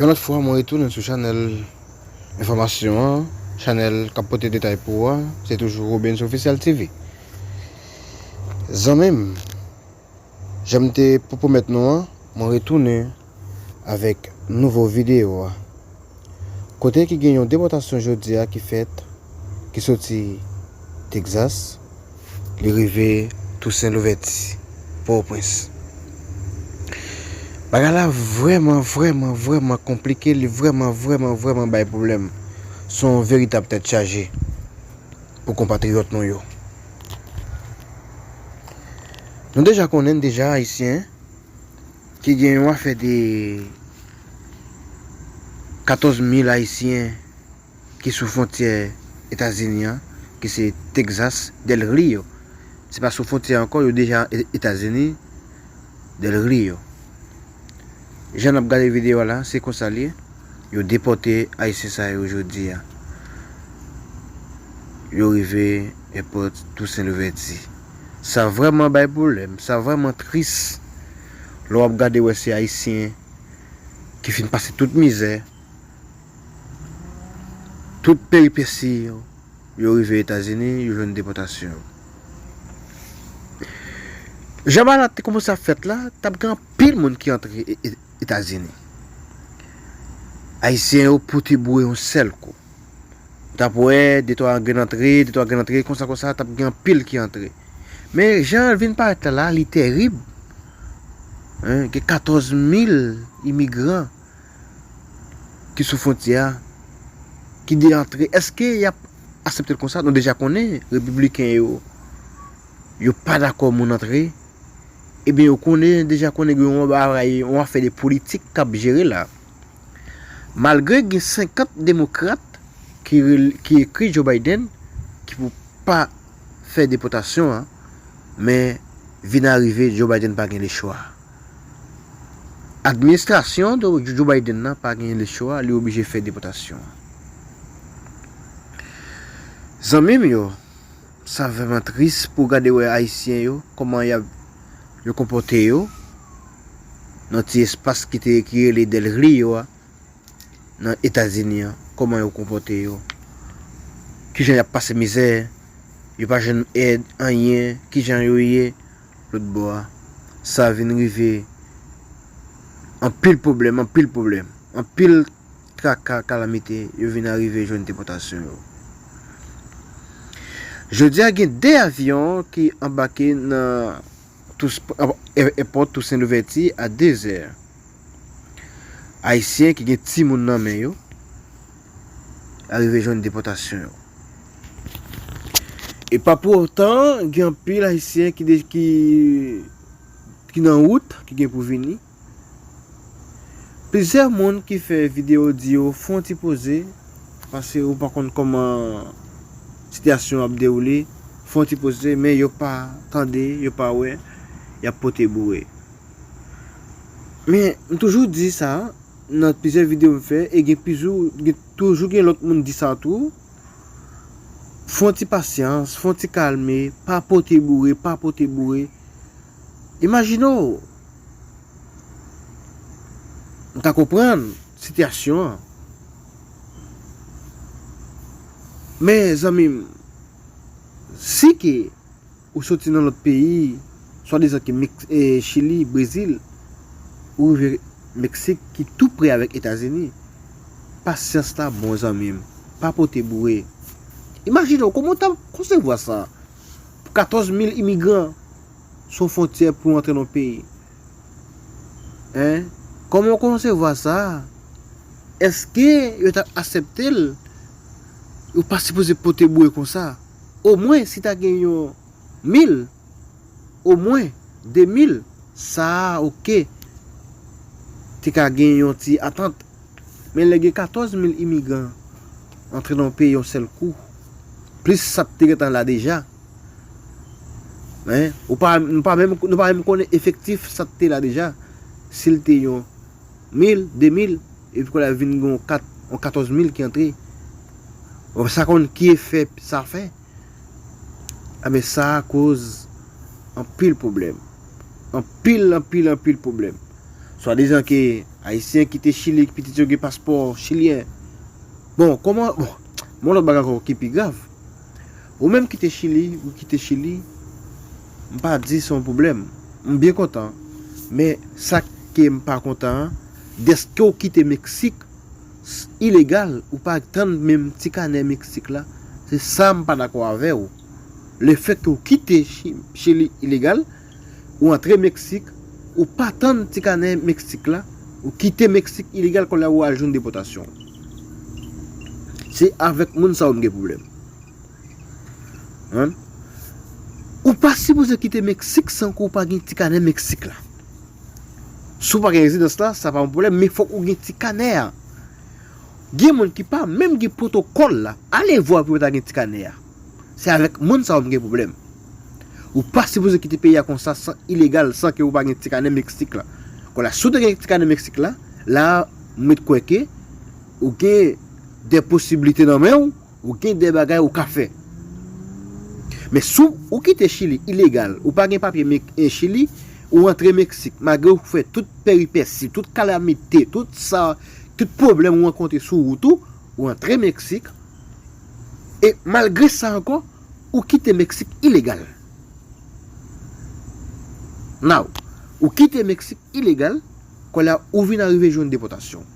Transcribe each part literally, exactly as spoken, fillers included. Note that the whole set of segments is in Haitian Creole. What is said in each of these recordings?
Yon lòt fwa, mwen retounen sou chanèl enfòmasyon an, chanèl k ap pote detay pou ou a, se toujou Robens Official T V. Zanmi m, jan m te pwomèt nou an, mwen retounen avèk nouvo videyo a. Kote ki gen yon depòtasyon jodi a ki fèt, ki soti Texas, li rive Tousen Louvèti, Pòtoprens. Bagay la vrèman, vrèman, vrèman konplike, li vrèman, vrèman, vrèman bay pwoblèm. Se yon veritab tèt chaje pou konpatriyòt nou yo. Nou deja konnen deja Ayisyen ki gen yon afè de katòz mil Ayisyen ki sou fwontyè Etazini an, ki se Texas, Del Rio. Se pa sou fwontyè ankò, yo deja E-, Etazini, Del Rio. Jan n ap gade videyo a la, se konsa l ye. Yo depòte Ayisyen sa yo jodi a. Yo rive èpòt Tousen Louvèti. Sa vrèman bay pwoblèm, sa vrèman tris. Lè w ap gade, wè se Ayisyen ki fin pase tout mizè, tout peripesi yo, yo rive Etazini, yo jwenn depòtasyon yo. Jan bagay la te kòmanse ap fèt la, t ap gen anpil moun ki antre E-, E-, Etazini. Ayisyen yo pote boure yon sèl kou. Ou t ap wè, de twa grenn antre, de twa grenn antre, konsa, konsa, t ap gen anpil ki antre. Men, jan l vin parèt la, la, li tèrib. Hein, gen katòz mil imigran ki sou fwontyè a, ki de antre. Èske y ap aksepte l konsa? Nou deja konnen, repibliken yo, yo pa dakò moun antre. Ebyen, yo konnen, deja konnen gen yon bagay, yon afè de politik k ap jere la. Malgre gen senkant demokrat ki rel-, ki ekri Joe Biden ki pou pa fè depòtasyon an, men vin arive Joe Biden pa gen lechwa. Administrasyon Joe Biden nan pa gen lechwa, li oblije fè depòtasyon an. Zanmi m yo, sa vrèman tris pou gade wè Ayisyen yo, kòman y ap, yo konpòte yo nan ti espas ki te, ki rele Del Rio a, nan Etazini an, kòman yo konpòte yo, kijan y ap pase mizè, yo pa jwenn èd, anyen, kijan yo ye, lòt bò a. Sa vin rive anpil pwoblèm, anpil pwoblèm, anpil traka, kalamite, yo vin arive jwenn depòtasyon yo. Jodi a, gen de avyon ki anbake nan Tous-, èpòt Tousen Louvèti a de zè. Ayisyen ki gen timoun nan men yo, arive jwenn depòtasyon yo. E pa pou otan, gen anpil Ayisyen ki de-, ki, ki nan wout, ki gen pou vini. Plizyè moun ki fè videyo di yo fè yon ti poze, paske ou pa konn kòman sitiyasyon ap dewoule, fè yon ti poze, men yo pa tande, yo pa wè, y ap pote boure. Men, m toujou di sa, nan plizyè videyo m fè, e gen plizyè, gen, toujou gen lòt moun di sa tou. Fè yon ti pasyans, fè yon ti kalme, pa pote boure, pa pote boure. Imajine w, m ka konprann sitiyasyon an. Men, zanmi m, si ke ou soti nan lòt peyi, swadizan ke Mex-, e, Chili, Brezil, ou rive Meksik, ki tou pre avèk Etazini, pasyans la bon, zanmi m. Pa pote boure. Imajine w, kòman w t ap konsevwa sa? Pou katòz mil imigran sou fwontyè pou antre nan peyi. Hein? Kòman w konsevwa sa? Èske yo t ap aksepte l? Yo pa sipoze pote boure konsa. Omwen, si ta gen yon mil, omwen de mil, sa a, oke, te ka gen yon ti atant. Men lè gen katòz mil imigran antre nan yon peyi yon sèl kou, plis sa k te gentan la deja, hein, ou pa, nou pa menm, nou pa menm konnen efektif sa k te la deja, si l te yon mil, de mil, epi kounye a vin gen yon kat, yon katòz mil ki antre. Bon, sa konn ki efè sa fè? Enben, sa a koz anpil pwoblèm. Anpil, anpil, anpil pwoblèm. Swadizan ke Ayisyen kite Chili, pitit yo gen paspò chilyen. Bon, kòman, bon, yon lòt bagay ankò ki pi grav. Ou menm kite Chili, ou kite Chili, m pa di se yon pwoblèm. M byen kontan. Men sa ke m pa kontan an, dèske w kite Meksik, s- ilegal, ou pa tann menm ti kanè Meksik la. Se sa m pa dakò avè w. Lefètke w kite Chi- Chili ilegal, ou antre Meksik, ou pa tann ti kanè Meksik la, ou kite Meksik ilegal, kounye a ou al jwenn depòtasyon. Se avèk moun sa yo m gen pwoblèm. Hein? Ou pa sipoze kite Meksik san ke w pa gen ti kanè Meksik la. Si w pa gen rezidans la, sa pa yon pwoblèm, men fòk ou gen ti kanè a. Gen moun ki pa menm gen pwotokòl la. Ale vwa pou yo ta gen ti kanè a. Se avèk moun sa yo m gen pwoblèm. Ou pa sipoze kite peyi a konsa san ilegal, san ke ou pa gen ti kanè Meksik la. Kounye a, si w te gen ti kanè Meksik la, la, m ret kwè ke ou gen de posiblite nan men w, ou gen de bagay ou ka fè. Men si w kite Chili ilegal, ou pa gen papye Mek- en Chili, ou antre Meksik, malgre ou fè tout peripesi, tout kalamite, tout sa, tout pwoblèm ou rankontre sou wout ou, ou antre Meksik, e malgre sa ankò, ou kite Meksik ilegal. Now, ou kite Meksik ilegal, kounye a ou vin arive jwenn depòtasyon.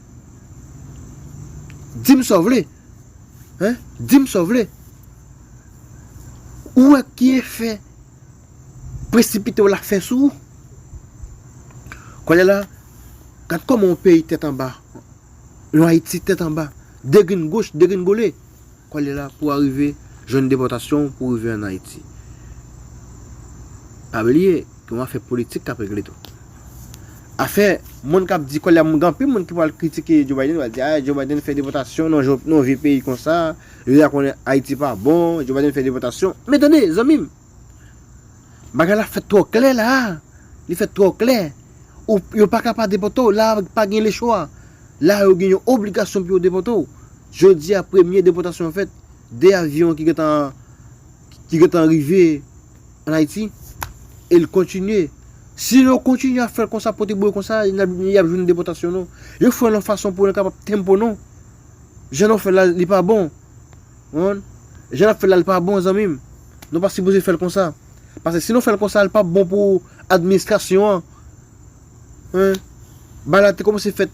Di m sa w vle. Hein? Di m sa w vle. Ou wè ki efè presipite w la fè sou ou? Kounye a la, gad kòman yon peyi tèt anba, yon Ayiti tèt anba, degrenn goch, degrenn gole. Kounye a la, pou w arive jwenn depòtasyon, pou w rive ann Ayiti. Pa bliye, gen yon afè politik k ap regle tou. Afè, moun k ap di, kounye a, gen anpil moun ki pral kritike Joe Biden, yo pral di, ah, Joe Biden fè depòtasyon nan, nan vye peyi konsa, yo deja konnen Ayiti pa bon, Joe Biden fè depòtasyon. Men tande, zanmi m, bagay la fèt twò klè la a. Li fèt twò klè. Ou, yo pa ka pa depòte w. La, pa gen lechwa. La, yo gen yon obligasyon pou yo depòte w. Jodi a, premye depòtasyon fèt. De avyon ki gentan, ki gentan rive ann Ayiti. E l kontinye. Si yo kontinye ap fè l konsa, pote boure konsa, y ap, y ap jwenn depòtasyon nou. Yo fè l yon fason pou nou kapab tempo nou. Jan nou fè l la, li pa bon. Ou konprann? Jan n ap fè l la, li pa bon, zanmi m. Nou pa sipoze fè l konsa. Paske si nou fè l konsa, li p ap bon pou administrasyon an. Hein? Bagay la te kòmanse fèt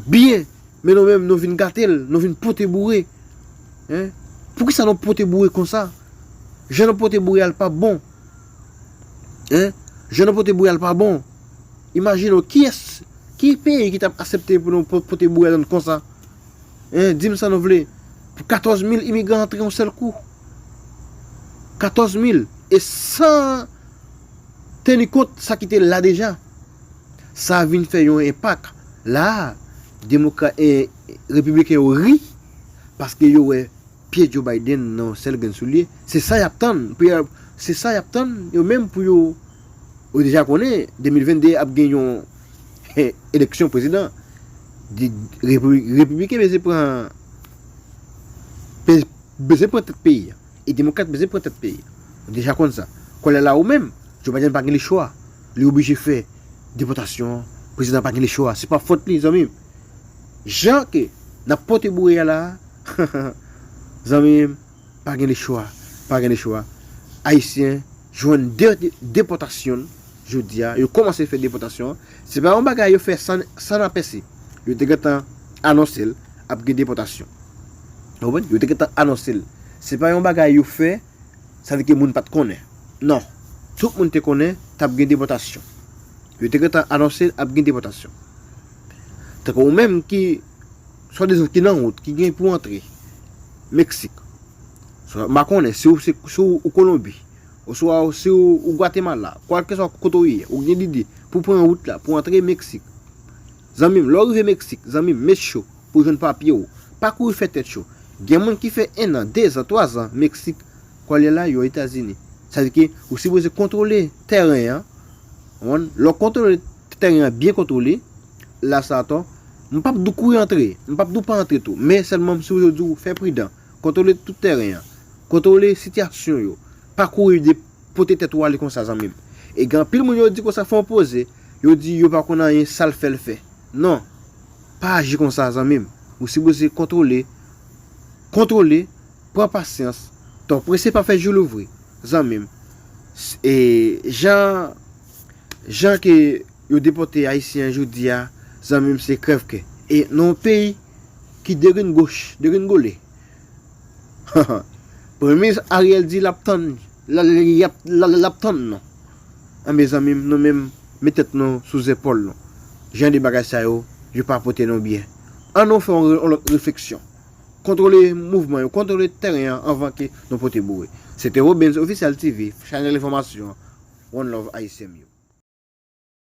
byen, men nou menm, nou vin gate l, nou vin pote boure. Hein? Poukisa nou pote boure konsa? Jan nou pote boure a, li p ap bon. Hein? Jan nou pote boure a, li p ap bon. Imajine w, kiyès, ki peyi ki t ap aksepte pou nou po- pote boure a konsa? Hein, di m sa nou vle. Pou katòz mil imigran antre yon sèl kou. Katòz mil. E san teni kont sa ki te la deja. Sa vin fè yon enpak. La, demokrat, e, repibliken yo ri paske yo wè pye Joe Biden nan yon sèl grenn soulye. Se sa y ap tann. Pou y ap, se sa y ap tann yo menm pou yo, yo deja konnen de mil vennde ap gen yon eleksyon prezidan. Di, repi- repibliken bezwen pran, be- bezwen pran tèt peyi a. E demokrat bezwen pran tèt peyi a. Ou deja konn sa. Kounye a la ou menm, Joe Biden pa gen lechwa. Li oblije fè depòtasyon an. Prezidan pa gen lechwa. Se pa fòt li, zanmi m. Jan ke n ap pote boure a la a, zanmi m, pa gen lechwa. Pa gen lechwa. Ayisyen jwenn de- depòtasyon jodi a. Yo kòmanse fè depòtasyon an. Se pa yon bagay yo fè san, san apèsi. Yo te gentan anonse l ap gen depòtasyon. Ou konprann? Yo te gentan anonse l. Se pa yon bagay yo fè, sa vle di ke moun pa t konnen. Non. Tout moun te konnen t ap gen depòtasyon. Yo te gentan anonse ap gen depòtasyon. Tankou ou menm ki, swadizan ki nan wout, ki gen pou antre Meksik. Swa, m pa konnen si w se, si w ou Kolonbi, oswa si w ou Gwatemala, kwalkeswa kote w ye, ou gen lide pou pran wout la, pou antre Meksik. Zanmi m, lè w rive Meksik, zanmi m, make sure pou w jwenn papye w. Pa kouri fè tèt cho. Gen moun ki fè en an, de zan, twa zan Meksik, kounye a la, yo Etazini. Sa vle di ke ou sipoze kontwole tèren an. Ou konprann? Lè w kontwole tèren an byen kontwole, la sa atò, m p ap di w kouri antre, m p ap di w pa antre tou. Men sèlman m sipoze di w fè pridan. Kontwole tout tèren an. Kontwole sitiyasyon yo. Pa kouri de pote tèt ou ale konsa, zanmi m. E gen anpil moun yo di konsa fè yon poze, yo di yo pa konn anyen, sa l fè l fè. Non, pa aji konsa, zanmi m. Ou sipoze kontwole, kontwole, pran pasyans. Twò prese pa fè jou louvri, zanmi m. E jan, jan ke yo depòte Ayisyen jodi a, zanmi m, se krèvkè. E nan yon peyi ki degrenn goch, degrenngole. Premye minis Ariel di l ap tann, l ap tann nou. Anben, zanmi m, nou menm, met tèt nou sou zepòl nou. Jan de bagay sa yo, yo pa pote nou byen. Ann nou fè yon lòt refleksyon. Kontwole mouvman yo, kontwole tèren an anvan ke nou pote boure. Se te Robens Official T V, chanèl enfòmasyon. One love, Ayisyen m yo.